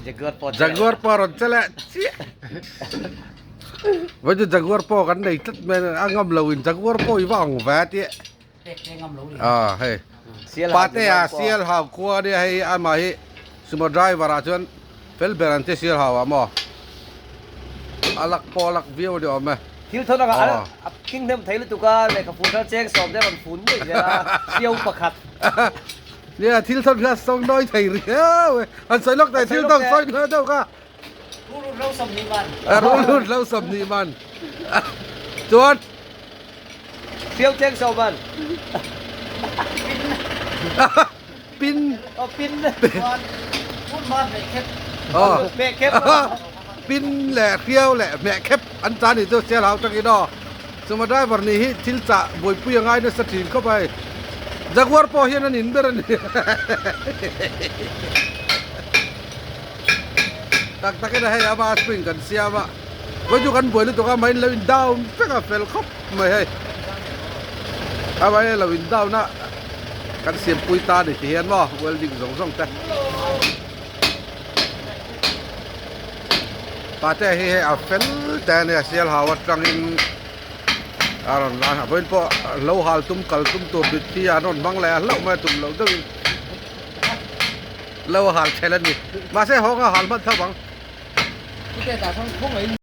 Jaguar pawh Jaguar pawh a rawn che leh chiah. Vawi chu Jaguar pawh kan nei tlat mai a, a ngam lo in Jaguar pawh i va ang ve a tih. Ah hei Patea Sialhau khua ania hei amah hi sumo driver ah chuan fel ber an che Sialhau ah maw a lak pawh a lak viau a ni awm e. Thil thawn anga a king hnem thei lutuk a lehkha fun kha cheng sawm te a rawn fun ngei zel a hriau pakhat. Nia thil thawn kha sawng nawi thei riau e an sawi lawk daih thil thawn sawi hna deuh kha. Rul lo 20 man. Rul lo 20 man. Chuan Siau cheng so man. Pin. Oh pin. Pun man meh khep. Oh. Meh khep. Pin leh hriau leh meh khep an cha ni chu sial hau takin aw. Chuma driver nih hi thil chah buaipui a ngai nasa thin khawp a hei. Jaguar pawh hian an in ber a ni. Tak takin a hei ama spring kan siam a. Vawi chu kan buai lutuk a mahin lo in down vek a fel khawp mai hei a mai lo in down a kan siam pui ta ni ti hian maw welding zawng zawng te pate hi hei a fel te a nia sial hau atangin a rawn la a vawiin pawh lo hal tum kal tum tur mitthi an rawn hmang leh a hlauh mai a tum loh deuhin lo hal ṭhelh a ni mahse hawng a hal hman tho ang.